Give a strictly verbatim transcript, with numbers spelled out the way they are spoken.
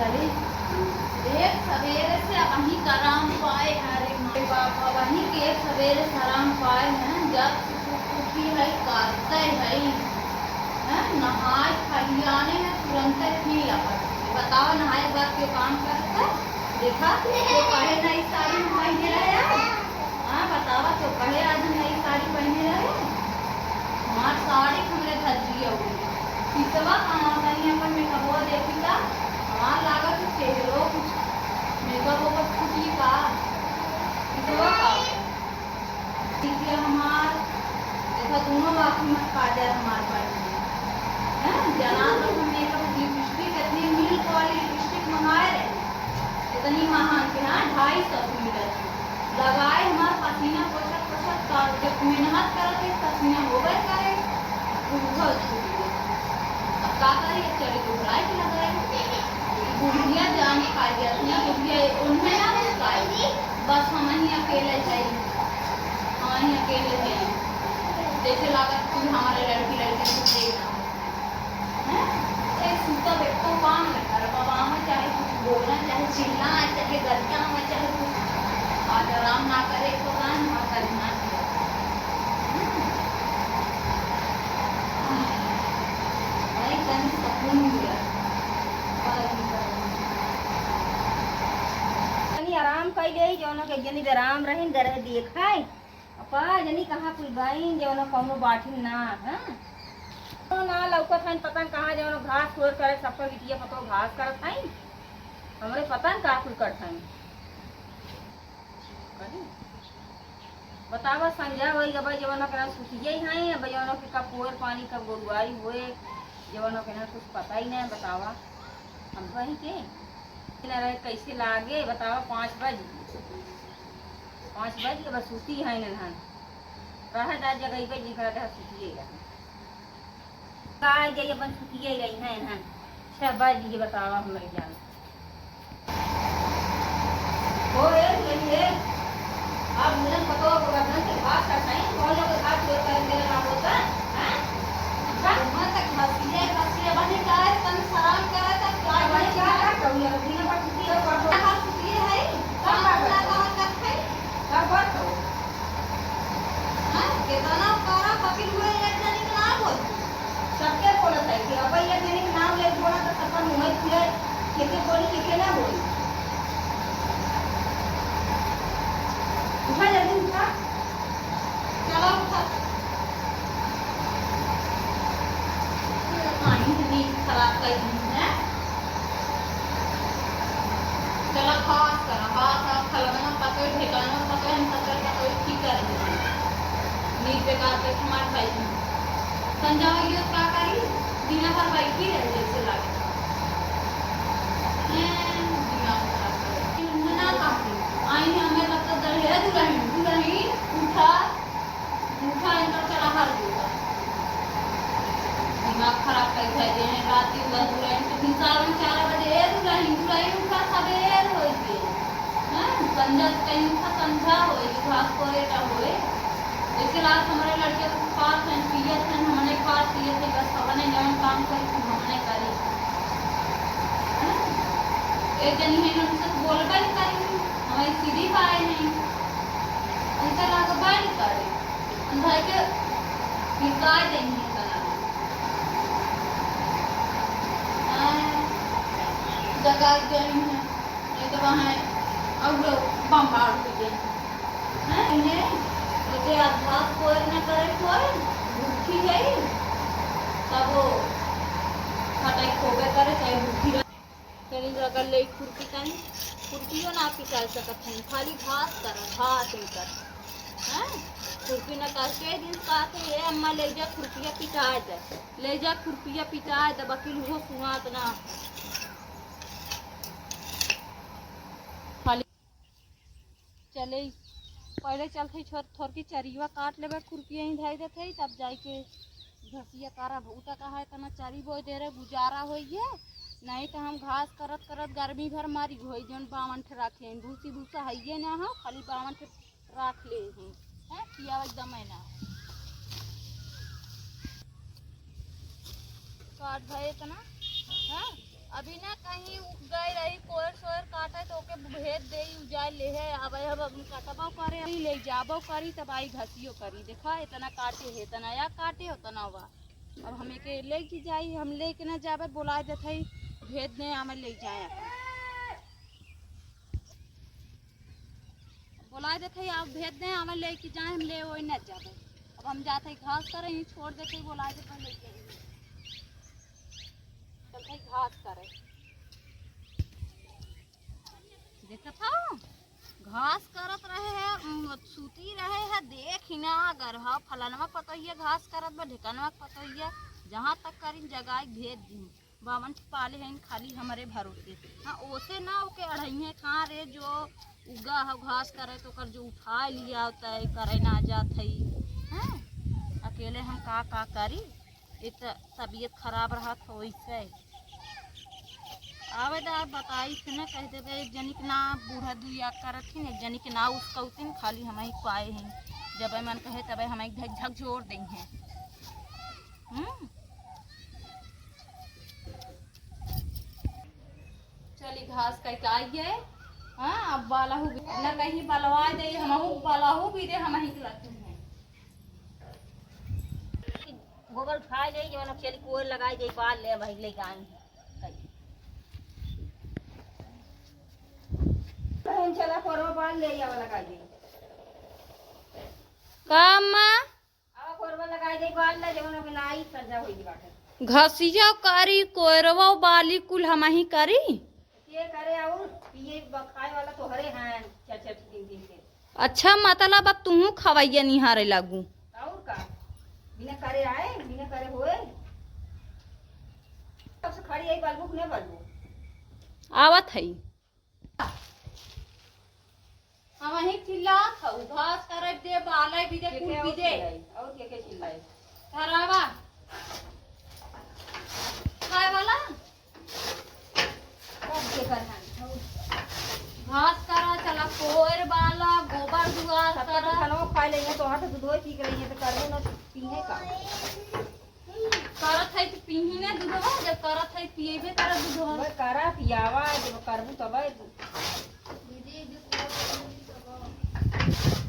अरे, एक सवेरे से अबहीं आराम पाए हैं रे माई बाप, अबहीं के एक सवेरे से आराम पाए हैं, जब से तू उठी है, करते है, हैं, नहाए खलियाने हैं, तुरंते फिर लपट। बताओ, नहाए बाद के काम करते, देखा, तो कहे नई साड़ी में पहने रहे हैं। हाँ, बतावा तो कहे आज नई साड़ी पहने रहे। हमार साड़ी हमरे धज्जिया हो गई। सिसवा कहाँ तनी अपन मेकअपवा देखी का? हमार लागत है चेहरो कुछ मेकअप ओकअप छूटी का? सिसवा का? सिसवा हमार, देखा दोनों आँखी में काजर हमार बाटी। हैं? जना तो हम मेकअप लिपस्टिक इतनी मिल्क वाली लिपस्टिक मंगाए रहे। इतनी महंग के, हाँ, ढाई सौ की मिलत है। लगाए हमार पसीना पोछत पोछत का, जब मेहनत करत है, पसीना होबे करे, तो उठो छूट गए। अब का करी, अब चली दुबराए के लगाए। बुढ़िया जाने का दिया, इतना बुढ़िया उन्हें ना हो पाए, बस हम ही अकेले जाई, हम ही अकेले जाई। जैसे लागत कि हमारे लड़की लड़की कुछ देना। हैं? चाहे सूता बैठो काम न कर, बाबा में चाहे कुछ बोलना, चाहे चिल्लाना, चाहे गरियाना, चाहे कुछ आज आराम ना करे तो ना, ना करना। हम्म। आह, भाई तनी सुकून मिला। और भी करो। तनी आराम कइले, जौन के जनी आराम रहिन, गरह देखाए। अपा जनी कहाँ कुल गइन, जौन कौनो बाटिन ना, हाँ? तो ना लौकत हइन, पता न कहाँ जौन घास कोर करे, सबकर बिटिया पतो घास करत हइन। हमरे पता न का कुल करत हइन। कहीं बतावा, संझा होई गबा, जवन ओकरा सुतिये हैं, अब जवन के कब पोर पानी, कब गोरुआई होए, जवन ओकरा कुछ पता ही नहीं। बतावा, हम कहीं के न रहे, कैसे लागे? बतावा, पाँच बज, पाँच बज के बस सुती हैं नन्हन। रहे दा जगह पे जी, घर सुतिये रहे। का जाई, अपन सुतिये रही हैं, हैं। छह बज गए, बतावा हमरे जान। ओ, ए, ए, ए, आप मुझे पतो को गर्दन से घास का साइन, कौन लोग घास चोर कर दे रहा होता, हैं? का? वहाँ तक घासिया, घासिया बने का है, तन सराम करा था, का अब बने क्या का? करूँ यार, बिना बात किए और बात हो। कहाँ सुतिये है? कहाँ कहाँ बात हो? कहाँ तक है? का बात हो? हाँ, केतना पारा पकिल हुए, एक जनी के नाम बोल। सबके बोलत है कि अब एक जनी के नाम ले बोला तो सबका मुँह फिरे, केके बोली, केके ना बोली। उठा जल्दी उठा। चलो उठा। माई नींद खराब कर दी है। चला घास करा, घास आ, खलबना पकड़, ढेकाना पकड़, हम पकड़, पकड़, की कर दे। नींद बेकार के हमार भाई। संझा हो गई, का करी? दिना भर बैठी रह जैसे लागे। हैं, दिमाग खराब करे। मुँह ना काटे। आई हमें तब तो डर है, दुलहिन, दुलहिन, उठा। उठा इनकर चला हर जूता। दिमाग खराब कर दिया जे हैं, रात दिन बस दुलहिन के निसार में चार बजे, "ए दुलहिन, दुलहिन उठा, सबेर होई गे।" हैं? संझा कहीं उठा, संझा होई, घास कोरे का होई। जैसे रात हमारे लड़के को खात हैं, पियत हैं, हमने खात पियत हैं, बस हमने जवन काम करी, तू हमने करी। हैं? एक जनी है, उनसे तो बोलबे नहीं करी, हमारी सीधी पाए नहीं। उनसे लागबे नहीं करी। अंधाई के निकाल देंगे तना। हाँ, जगा देंगे, नहीं तो वहाँ और बम्बार हो जाए। हैं? इन्हें सोचे अभ्यास कोई न करे, कोई भूखी है, तब वो खटाई खोबे करे, चाहे भूखी रहे। चली अगर ले खुरपी तनी, खुरपियो ना पिटाए सकत हन, खाली घास कर, घास इनकर। हैं? खुरपी न कर, के दिन कहते, "ए अम्मा, ले जा खुरपिया पिटाए दे, ले जा खुरपिया पिटाए दे," बकिल हो सुनात ना। खाली चले, पहले चलत हई, छोर-, थोरकी चरियवा काट लेबे, खुरपिया ही धई देत हई, तब जाइके घसिया कारा भूता कहा है, तना चरी बोए दे रहे, गुजारा होइए, नहीं तो हम घास करत करत गर्मी भर मरी होई, जौन बावन ठे राखे हैं, भूसी भूसा हइये ना हो, खाली बावन ठे राख ले हैं, हैं, पियावा एकदम है ना। काट भए इतना, हैं, अभी ना कहीं उठ गए। भेद देई, उ जाए लेहे आवे, अब हम कटबो करे, ले जाबो करी, तब आई घसियो करी। देखा, इतना काटे है, इतना या काटे, उतना वा। अब हम एके लेके जाई, हम लेके ना जाबे, बोलाए देत हई, भेद दे, आवे ले जाए अपन। बोलाए देत हई, आप भेद दे, आवे लेके जाए, हम ले ओए ना जाबे। अब हम जात हई घास करे, यहीं छोड़ देत हई, बोलाए देत हई, लेके आई। चलत हई घास करे। देखत हौ, घास करत रहे है, उम, सूती रहे है, देख ही ना, अगर ह फलनवा पतोहिया घास करत बा, ढेकनवा पतोहिया, जहाँ तक करिन जगाई भेद दी। बावन पाले हैं खाली हमरे भरोसे। हाँ, ओसे ना ओके अढ़इहे कहाँ रे, जो उगा हो घास करे तो ओकर जो उठाए लिया होता है, करे ना जात है। हाँ, अकेले हम का का करी। एक त तबीयत खराब रहत हो, ओइसे। आवे दा, बताई से ना, कह देबे, एक जनी के ना बूढ़ा दुइया करत हिन, एक जनी के ना उसकौतिन, खाली हमही पाए हैं। जब मन कहे, तबे हमही झक-, झकझोर देइहें। हम्म? चली घास कइ के आइए। हाँ, अब बालहू भी, ना कहीं बलवा दे, हमहू बलहू भी दे, हमही के लत्ती हैं। गोबर उठाए ले, जवन अब चली कोर लगाए जाई, बाल ले, भाई ले जाई। बहन चला कोरवा बाल ले आवा लगाए जाई। का अम्मा? आवा कोरवा लगाए जाई, बाल ले, जवन अब नाई सजा होई बाटे। घसिया करी, कोरवा बाली कुल हमही करी। के करे और पिए ब-, खाए वाला तोहरे हैं, चार चार दिन दिन के। अच्छा, मतलब अब तुहू खवैया निहारे लागू। और का? बिना करे आए, बिना करे होए। तब से खड़ी आई, बलबू कि नहीं बलबू? आवत हई। हम वहीं चिल्लात हऊ, घास करे दे, बाले भी दे, के कुल के भी और दे। चिल्लाई? और के के चिल्लाई? धरावा। खाए वाला? सब के कर हम। घास करा, चला कोर बाला, गोबर दुआर सब तो करा। खानो खा लेंगे, तो हाथ दूधो पी के लेंगे, तो करबो ना पीने का। करत है तो पीही ना दूधवा, जब करत है पिएबे करा दूधवा। वह करा पियावा, जब करबू तब दीदी, जूस पियो, जूस पियो।